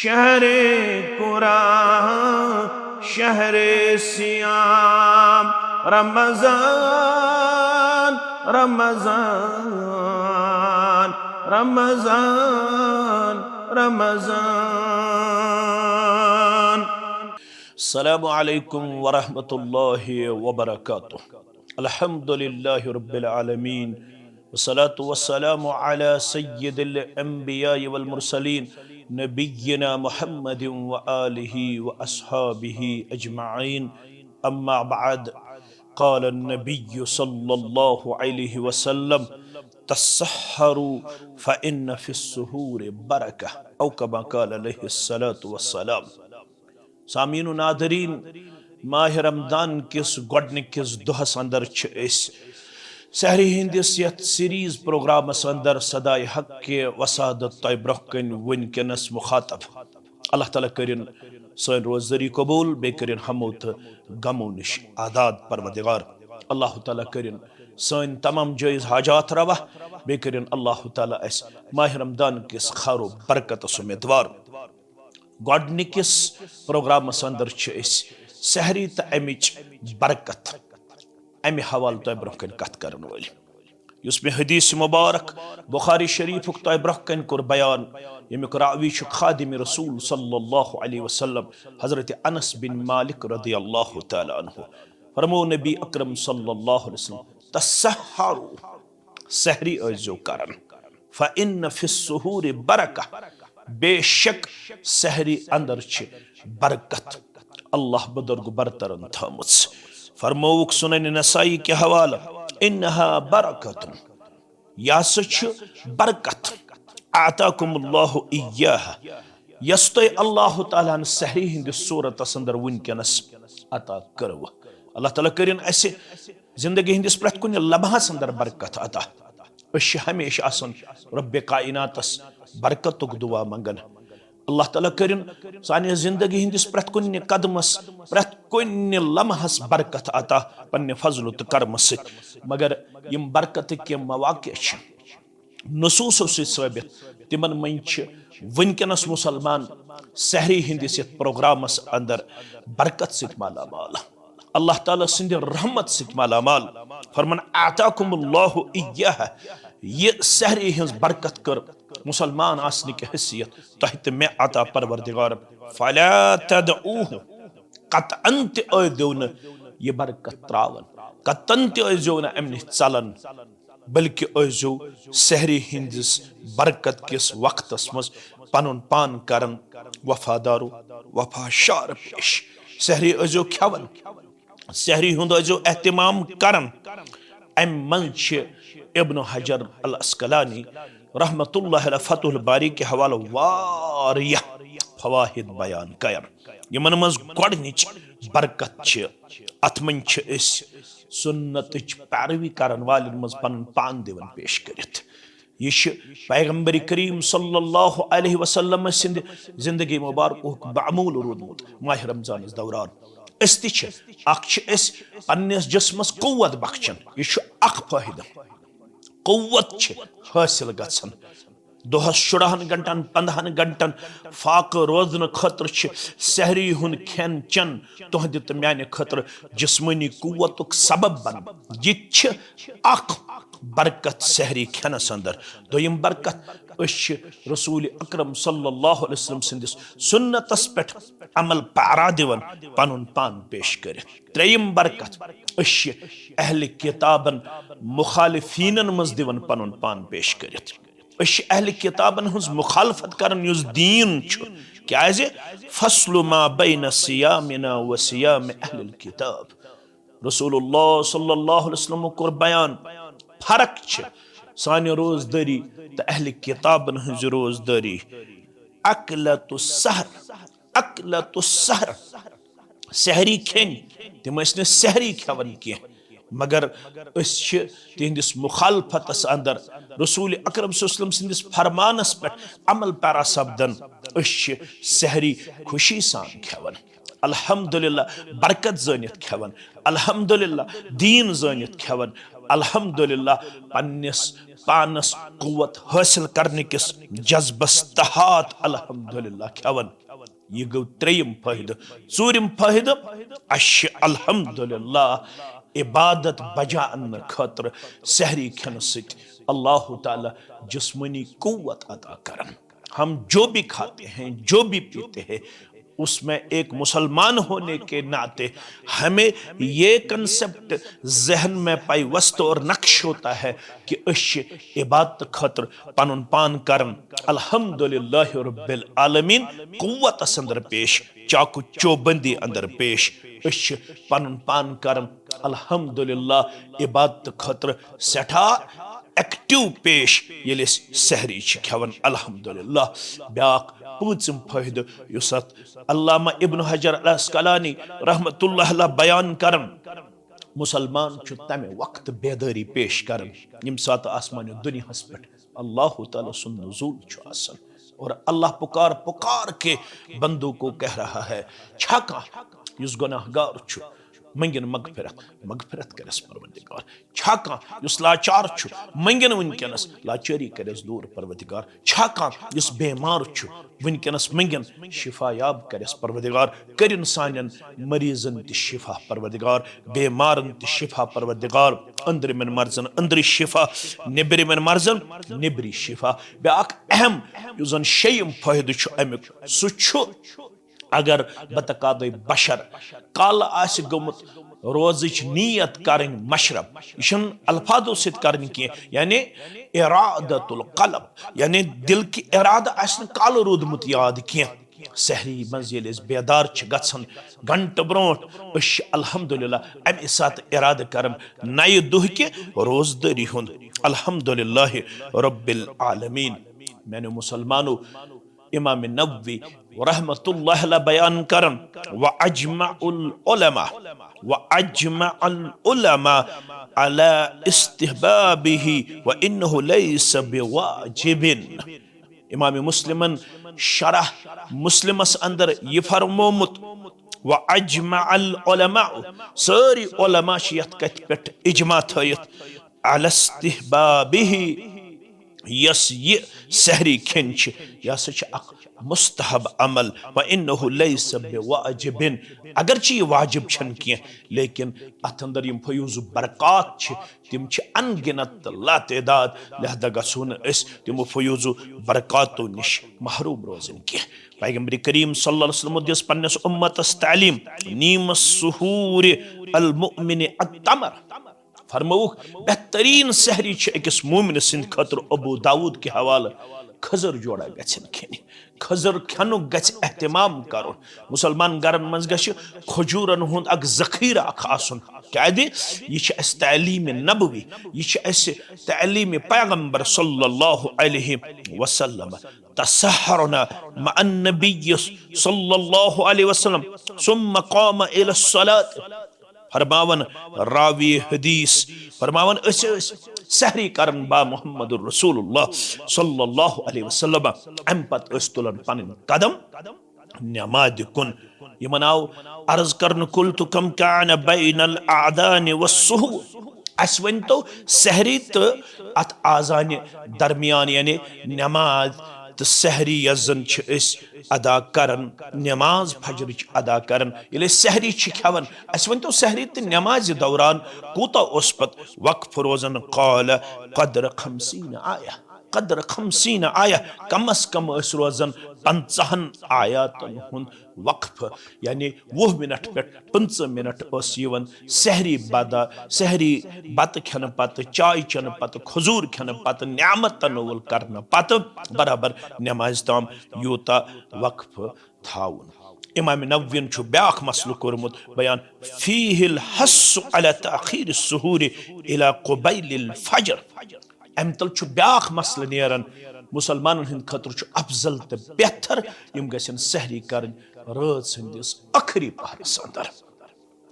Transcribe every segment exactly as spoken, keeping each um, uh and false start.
شهر قرآن، شهر صيام، رمضان، رمضان، رمضان، رمضان. السلام عليكم ورحمة الله وبركاته. الحمد لله رب العالمين، والصلاة والسلام على سيد الأنبياء والمرسلين، نبينا محمد وآله وأصحابه أجمعين. أما بعد، قال النبي صلى الله عليه وسلم: تسحروا فإن في السحور بركة، أو كما قال عليه الصلاة والسلام. سامعین و ناظرین، ماہ رمضان کِس گۄڈٕنِکِس دۄہس اندر چھِ أسۍ سحری ہٕنٛدِس یتھ سیریز پروگرامس اندر صدائے حق کہِ وسادت تۄہہِ برونٛہہ کنہِ وٕنکیٚنس مخاطب۔ اللہ تعالیٰ کٔرِن سٲنۍ روزدٲری قبول، بیٚیہِ کٔرِن ہمو تہٕ غمو نِش آزاد پروردگار۔ اللہ تعالیٰ کٔرِن سٲنۍ تمام جٲیز حاجات روا، بیٚیہِ کٔرِن اللہ تعالیٰ اسہِ ماہ رمضان کِس خیر و برکتس امیدوار۔ گۄڈٕنِکِس پروگرامس اندر چھِ أسۍ سحری تہٕ امِچ برکت، امہِ حوالہٕ تۄہہِ برونٛہہ کنہِ کتھ کرن وٲلۍ، یُس مےٚ حدیث مبارک بخاری شریفُک تۄہہِ برونٛہہ کنہِ کوٚر بیان، ییٚمیُک راوی چھُ خادم رسول صلی اللہ علیہ وسلم حضرت انس بن مالک رضی اللہ تعالیٰ عنہ۔ فرمو نبی اکرم صلی اللہ علیہ وسلم: تسحروا، سحری ٲسۍزیو کران۔ فإن في السحور بركة، بے شک سحری اندر چھِ برکت، اللہ بزرگ برترن تھٲمٕژ۔ فرمووُکھ سنن نسائی کہِ حوالہٕ: انها بركة، یہِ ہسا چھِ برکت، اعطاكم الله اياها، یۄس تۄہہِ اللہ تعالیٰ ہن سحری ہٕنٛدِس صورتس اندر وٕنکیٚنس عطا کٔرٕو۔ اللہ تعالیٰ کٔرِن اسہِ زندگی ہٕنٛدِس پرٛٮ۪تھ کُنہِ لمحس اندر برکت عطا۔ أسۍ چھِ ہمیشہِ آسان رۄبِ کائناتس برکتُک دعا منگان۔ اللہ تعالیٰ کٔرِن سانہِ زندگی ہٕنٛدِس پرٛٮ۪تھ کُنہِ قدمس، پرٛٮ۪تھ کُنہِ لمحس برکت عطا پننہِ فضلہٕ تہٕ کرمہٕ سۭتۍ۔ مگر یِم برکتٕکۍ کینٛہہ مواقع چھِ نصوصو سۭتۍ ثٲبت، تِمن منٛز چھِ وٕنکیٚنس مسلمان سحری ہٕنٛدِس یتھ پروگرامس اندر برکت سۭتۍ مالا مال، اللہ تعالیٰ سٕنٛدِ رحمت سۭتۍ مالا مال۔ فرمان: اعطاكم الله اياها، یہِ سحری ہٕنٛز برکت کٔر مسلمان آسنٕکہِ حیثیت تۄہہِ تہٕ مےٚ عطا پروردگارن۔ فلا تدعوه، قطعاً تہِ ٲسۍزیو نہٕ یہِ برکت تراوان، قطعاً تہِ ٲسۍزیو نہٕ امہِ نِش ژلان، بلکہِ ٲسۍزیو سحری ہٕنٛدِس برکت کِس وقتس منٛز پنُن پان کران وفادار و وفا شار پیش۔ سحری ٲسۍزیو کھٮ۪وان، سحری ہُنٛد ٲسۍزیو اہتمام کران۔ امہِ منٛز چھِ ابن حجر العسقلانی رحمتہ اللہ علیہ فتح الباری کہِ حوالہٕ واریاہ فوائد بیان کران، یِمن منٛز گۄڈٕنِچ برکت چھِ، اتھ منٛز چھِ أسۍ سنتٕچ پیروی کرن والٮ۪ن منٛز پنُن پان دِوان پیش کٔرِتھ۔ یہِ چھُ پیغمبر کریم صلی اللہ علیہ وسلم سٕنٛدِ زندگی مبارکُک معمول روٗدمُت ماہ رمضانس دوران۔ أسۍ تہِ چھِ، اکھ چھِ أسۍ پننِس جسمس قوت بخشان، یہِ چھُ اکھ فٲیدٕ۔ قوت چھِ حٲصِل گژھان۔ دۄہس شُراہن گھنٹن، پندہن گھنٹن فاقہٕ روزنہٕ خٲطرٕ چھِ سحری ہُنٛد کھٮ۪ن چٮ۪ن تُہنٛدِ تہٕ میانہِ خٲطرٕ جسمٲنی قوتُک سبب بنان۔ یہِ تہِ چھِ اکھ برکت سحری کھٮ۪نس اندر۔ دوٚیِم برکت، أسۍ چھِ رسول اکرم صلی اللہ علیہ وسلم سٕنٛدِس سنتس پٮ۪ٹھ عمل پیرا دِوان پنُن پان پیش کٔرِتھ۔ ترٛیٚیِم برکت، أسۍ چھِ اہلِ کتابن مخالفینن منٛز دِوان پنُن پان پیش کٔرِتھ۔ أسۍ چھِ اہلِ کتابن ہٕنٛز مخالفت کران یُس دیٖن چھُ۔ کیازِ؟ فصل ما بین صیامنا و صیام اہل الکتاب۔ رسول اللہ صلی اللہ علیہ وسلم کوٚر بیان، فرق چھِ سانہِ روزدٲری تہٕ اہلِ کتابن ہٕنٛزِ روزدٲری۔ اکلۃ السحر، اکلۃ السحر، سحری کھیٚنۍ، تِم ٲسۍ نہٕ سحری کھٮ۪وان کینٛہہ، مگر أسۍ چھِ تِہنٛدِس مخالفتس اندر رسول اکرم صلی اللہ علیہ وسلم سٕنٛدِس فرمانس پٮ۪ٹھ عمل پیرا سپدان۔ أسۍ چھِ سحری خوشی سان کھٮ۪وان۔ الحمدللہ، برکت زٲنِتھ کھٮ۪وان، الحمدللہ، دیٖن زٲنِتھ کھٮ۪وان، الحمدللہ، پننِس پانس قوت حٲصِل کرنہٕ کِس جذبس تحت الحمدللہ کھٮ۪وان۔ یہِ گوٚو ترٛیٚیِم فٲیدٕ۔ ژوٗرِم فٲیدٕ، اَسہِ چھِ الحمدللہ عبادت بجا اننہٕ خٲطرٕ سحری کھٮ۪نہٕ سۭتۍ اللہ تعالیٰ جسمٲنی قوت عطا کران۔ ہم جو بھی کھاتے ہیں، جو بھی پیتے ہیں، اس میں ایک مسلمان ہونے کے ناطے ہمیں یہ کنسپٹ ذہن میں پیوست اور نقش ہوتا ہے کہ أسۍ چھِ عبادت خٲطرٕ پنُن پان کران الحمدللہ رب العالمین قوتس اندر پیش، چاکو چوبندی اندر پیش۔ أسۍ چھِ پنُن پان کران الحمدللہ عبادت خٲطرٕ سٮ۪ٹھاہ ایکٹیو پیش، ییٚلہِ أسۍ سحری چھِ کھٮ۪وان الحمدللہ۔ بیٛاکھ پوٗنٛژِم فٲیدٕ یُس اتھ علامہ ابن حجر العسقلانی رحمۃ اللہ علیہ بیان کران، مسلمان چھُ تمہِ وقتہٕ بیدٲری پیش کران ییٚمہِ ساتہٕ آسمانہِ دُنیاہس پٮ۪ٹھ اللہ تعالیٰ سُنٛد نزول چھُ آسان۔ اور اللہ پکار پکار کے بندوں کو کہہ رہا ہے، چھا کانٛہہ یُس گناہ گار چھُ، منٛگِن مغفرت، مغفرت کرس پروردگار۔ چھا کانٛہہ یُس لاچار چھُ، منٛگِن وٕنکیٚنس لاچٲری کرس دوٗر پروردگار۔ چھا کانٛہہ یُس بیمار چھُ، وٕنکیٚنس منٛگِن شفا یاب کرس پروردگار۔ کٔرِن سانٮ۪ن مریضن تہِ شفا پروردگار، بیمارن تہِ شفا پروردگار، أنٛدرِمٮ۪ن مرضن أنٛدری شفا، نیٚبرِمٮ۪ن مرضن نیٚبری شفا۔ بیٛاکھ اہم یُس زن شیٚیِم فٲیدٕ چھُ امیُک، سُہ چھُ اگر بتقاضی بشر کالہٕ آسہِ گوٚمُت روزٕچ نیت کرٕنۍ مشرب، یہِ چھُنہٕ الفاظو سۭتۍ کرٕنۍ کینٛہہ، یعنی ارادت القلب، یعنی دل کہِ ارادٕ آسہِ نہٕ کالہٕ روٗدمُت یاد کینٛہہ۔ سحری منٛز ییٚلہِ أسۍ بیدار چھِ گژھان گھنٹہٕ برونٛٹھ، أسۍ چھِ الحمدللہ اَمہِ ساتہٕ ارادٕ کران نَیہِ دۄہہِ کہِ روزدٲری ہُنٛد۔ الحمدللہ رب العالمین۔ میانیو مسلمانو، امام نووی رحمۃ اللہ علیہ بیان کران، واجمع العلماء، واجمع العلماء على استحبابه وانه ليس بواجب۔ امام مسلمن شرح مسلمس اندر یہِ فرمومُت، واجمع العلماء، سٲری علماء چھِ یتھ کتھِ پٮ۪ٹھ اجماع تھٲیِتھ، على استحبابه، یۄس یہِ سحری کھیٚن چھِ، یہِ ہسا چھِ اکھ مستحب عمل، وانه ليس بواجب، اگرچہ یہِ واجب چھنہٕ کینٛہہ، لیکن اتھ اندر یِم فیوض و برکات چھِ، تِم چھِ ان گنت تہٕ لاتعداد، لہذا گژھو نہٕ أسۍ تِمو فیوض و برکاتو نِش محروم روزٕنۍ کینٛہہ۔ پیغمبر کریم صلی اللہ علیہ وسلم دِژ پننِس امتس تعلیٖم، نیم السحور المؤمن التمر۔ فرمووُکھ، بہترین سحری چھِ أکِس مومنہٕ سٕنٛدِ خٲطرٕ ابو داؤد کہِ حوالہٕ کھٔزٕر جوڑا گژھن کھیٚنہِ۔ کھٔزٕر کھٮ۪نُک گژھِ اہتمام کرُن۔ مسلمان گرن منٛز گژھِ کھجوٗرن ہُنٛد اکھ ذخیرٕ اکھ آسُن۔ کیازِ؟ یہِ چھِ اَسہِ تعلیٖم نبوی، یہِ چھِ اَسہِ تعلیٖم پیغمبر صلی اللہ علیہ وسلم۔ تسحرنا مع النبی صلی اللہ علیہ وسلم ثم قام الى الصلاة۔ فرماوان راوی حدیث، فرماوان أسۍ ٲسۍ سحری کران با محمد رسول اللہ صلی اللہ علیہ وسلم۔ امہِ پتہٕ ٲسۍ تُلان پنٕنۍ قدم نمازِ کُن۔ یِمن آو عرض کرنہٕ، قلت کم کان بین الاذان والسحور، اسہِ ؤنۍ تو سحری تہٕ اتھ آذانہِ درمیان، یعنی نماز تہٕ سحری یۄس زن چھِ أسۍ ادا کران، نماز فجرٕچ ادا کران، ییٚلہِ أسۍ سحری چھِ کھٮ۪وان، اسہِ ؤنۍ تو سحری تہٕ نمازِ دوران کوٗتاہ اوس پتہٕ وقف روزان؟ قال قدر خمسین آیہ، قدر خمسین آیہ، کم از کم ٲسۍ روزان پنژاہن آیاتن ہُنٛد وقف، یعنی وُہ منٹ پٮ۪ٹھ پٕنٛژٕہ منٹ ٲس یِوان سحری بدا-، سحری بتہٕ کھٮ۪نہٕ پتہٕ، چاے چٮ۪نہٕ پتہٕ، کھجوٗر کھٮ۪نہٕ پتہٕ، نعمت تناول کرنہٕ پتہٕ برابر نمازِ تام یوٗتاہ وقف تھاوُن۔ امام نووین چھُ بیٛاکھ مسلہٕ کوٚرمُت بیان، فیہ الحث علی تاخیر السحور الی قبیل الفجر۔ امہِ تل چھُ بیٛاکھ مسلہٕ نیران، مسلمانن ہٕنٛدِ خٲطرٕ چھُ افضل تہٕ بہتر یِم گژھن سحری کرٕنۍ رٲژ ہٕنٛدِس ٲخری پہرس اندر۔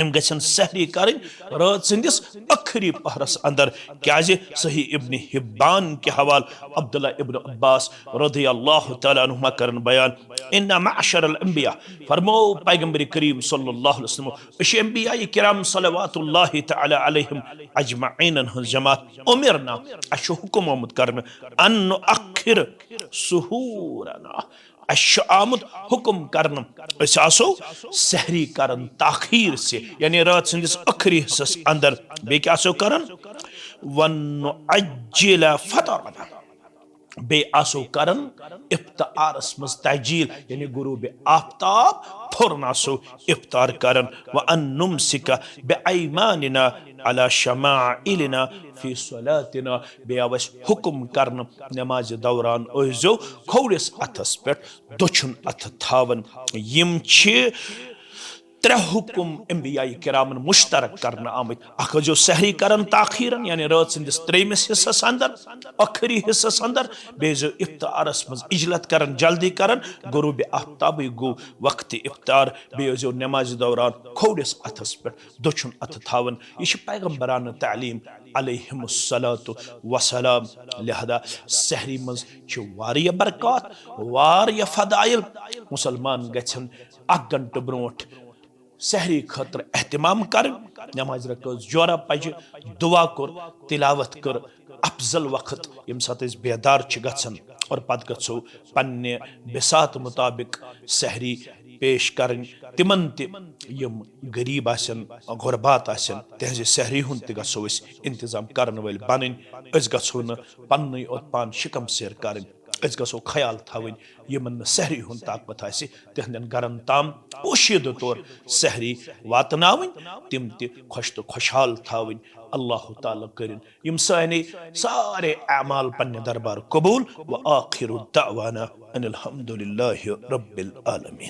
یِم گژھن سحری کرٕنۍ رٲژ سٕنٛدِس ٲخری پہرس اندر۔ کیازِ؟ صحیح ابن حبان کہِ حوالہٕ عبداللہ ابن عباس رضی اللہ تعالیٰ عنہما کرن بیان، ان معشر الانبیاء، فرمو پیغمبر کریم صلی اللہ علیہ وسلم، أسۍ چھِ انبیاء کرام صلوات اللہ تعالیٰ علیہم اجمعینن ہٕنٛز جماعت، امرنا، اَسہِ چھُ حکم آمُت کرنہٕ، ان نؤخر سحورنا، اَسہِ چھُ آمُت حکم کرنہٕ، أسۍ آسو سحری کران تاخیر سے، یعنی رات سٕنٛدِس ٲخری حصس اندر۔ بیٚیہِ کیٛاہ آسو کران؟ ونعجل فطرنا، بیٚیہِ آسو کران افطارس منٛز تجیل، یعنی غروب آفتاب پھورن آسو افطار کران۔ وان نمسک بایماننا علی شمائلنا فی صلاتنا، بیٚیہِ آو اَسہِ حکم کرنہٕ نمازِ دوران ٲسۍزیو کھوورِس اتھس پٮ۪ٹھ دٔچھُن اتھٕ تھاوان۔ یِم چھِ ترٛےٚ حکم انبیاء کرامن مشترک کرنہٕ آمٕتۍ۔ اکھ ٲسۍزیو سحری کران تاخیرن، یعنی رٲژ سٕنٛدِس ترٛیٚیمِس حصس اندر، ٲخری حصس اندر، بیٚیہِ ٲسۍزیو افطارس منٛز عجلت کران، جلدی کران، غروب آفتابٕے گوٚو وقت افطار، بیٚیہِ ٲسۍزیو نمازِ دوران کھوورِس اتھس پٮ۪ٹھ دٔچھُن اتھٕ تھاوان۔ یہِ چھِ پیغمبرانہٕ تعلیٖم علیہم الصلوۃ والسلام۔ لہذا سحری منٛز چھِ واریاہ برکات، واریاہ فضائل۔ مسلمان گژھن اکھ گھنٹہٕ برونٛٹھ سحری خٲطرٕ اہتمام کرٕنۍ، نماز رکٲژ جورا پجہِ، دعا کوٚر، تلاوت کٔر، افضل وقت ییٚمہِ ساتہٕ أسۍ بیدار چھِ گژھان، اور پتہٕ گژھو پننہِ بساط مطابق سحری پیش کرٕنۍ تِمن تہِ یِم غریب آسن، غربات آسن، تہنٛزِ سحری ہُنٛد تہِ گژھو أسۍ انتظام کرن وٲلۍ بنٕنۍ۔ أسۍ گژھو نہٕ پننُے اوت پان شکم سیر کرٕنۍ، أسۍ گژھو خیال تھاوٕنۍ یِمن نہٕ سحری ہُنٛد طاقت آسہِ، تِہنٛدٮ۪ن گرن تام پوشیدٕ طور سحری واتناوٕنۍ، تِم تہِ خۄش تہٕ خۄشحال تھاوٕنۍ۔ اللہ تعالیٰ کٔرِن یِم سٲنۍ سارے اعمال پننہِ دربار قبول۔ وآخر دعوانا ان الحمد للہ رب العالمین۔